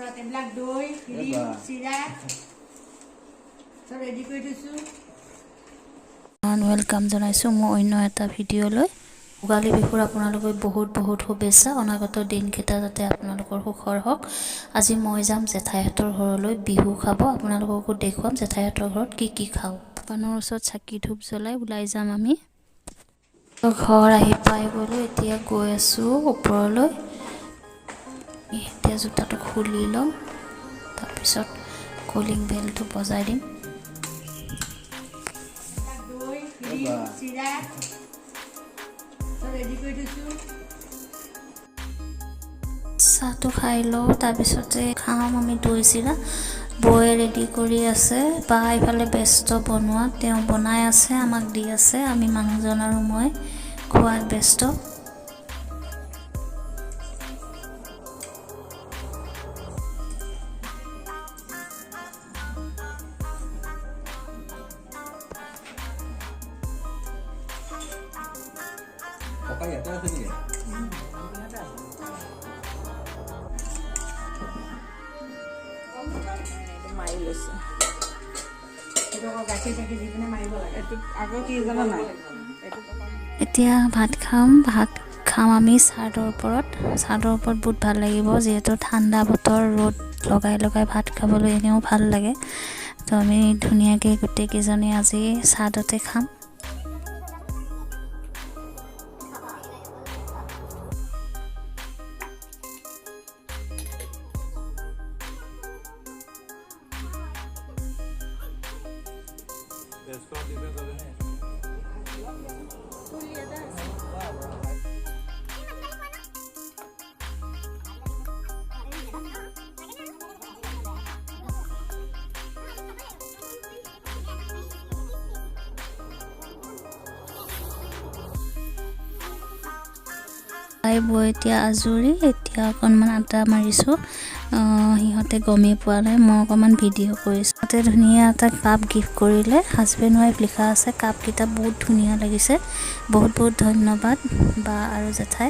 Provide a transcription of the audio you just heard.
তাৰপিছত এইবিলাক দৈ, ক্ৰীম, চিৰা চব ৰেডি কৰি থৈছোঁ। Welcome জনাইছোঁ মোৰ অন্য এটা ভিডিঅ'লৈ। ভোগালী বিহুৰ আপোনালোকক বহুত বহুত শুভেচ্ছা। অনাগত দিনকেইটা যাতে আপোনালোকৰ সুখৰ হওক। আজি মই যাম জেঠাইহঁতৰ ঘৰলৈ বিহু খাব। আপোনালোককো দেখুৱাম জেঠাইহঁতৰ ঘৰত কি কি খাওঁ। পাণৰ ওচৰত চাকি ধূপ জ্বলাই ওলাই যাম আমি। ঘৰ আহি পাই গ'লোঁ, এতিয়া গৈ আছোঁ ওপৰলৈ। এতিয়া জোতাটো খুলি লওঁ, তাৰপিছত কলিং বেলটো বজাই দিম। এইবিলাক দৈ, ক্ৰীম, চিৰা চব ৰেডি কৰি থৈছোঁ। চাহটো খাই লওঁ, তাৰপিছতে খাম আমি দৈ চিৰা। বৌয়ে ৰেডি কৰি আছে, বা ইফালে ব্যস্ত বনোৱাত, তেওঁ বনাই আছে, আমাক দি আছে। আমি মানুহজন আৰু মই খোৱাত ব্যস্ত। ককা ইয়াতে আছে নেকি? মাৰি লৈছে। সেইটো আকৌ গাখীৰ চাখীৰ দি পিনে মাৰিব লাগে। এইটোত আকৌ কি জানা নাই, এইটোত এতিয়া ভাত খাম। ভাত খাম আমি চাদৰ ওপৰত। চাদৰ ওপৰত বহুত ভাল লাগিব, যিহেতু ঠাণ্ডা বতৰ, ৰ'দ লগাই লগাই ভাত খাবলৈ এনেও ভাল লাগে। তো আমি ধুনীয়াকৈ গোটেইকেইজনী আজি চাদতে খাম। খাই বৈ এতিয়া আজৰি। এতিয়া অকণমান আড্ডা মাৰিছোঁ। সিহঁতে গমেই পোৱা নাই মই অকণমান ভিডিঅ' কৰিছোঁ। সিহঁতে ধুনীয়া এটা কাপ গিফ্ট কৰিলে, হাজবেণ্ড ৱাইফ লিখা আছে। কাপকেইটা বহুত ধুনীয়া লাগিছে। বহুত বহুত ধন্যবাদ বা আৰু জেঠাই।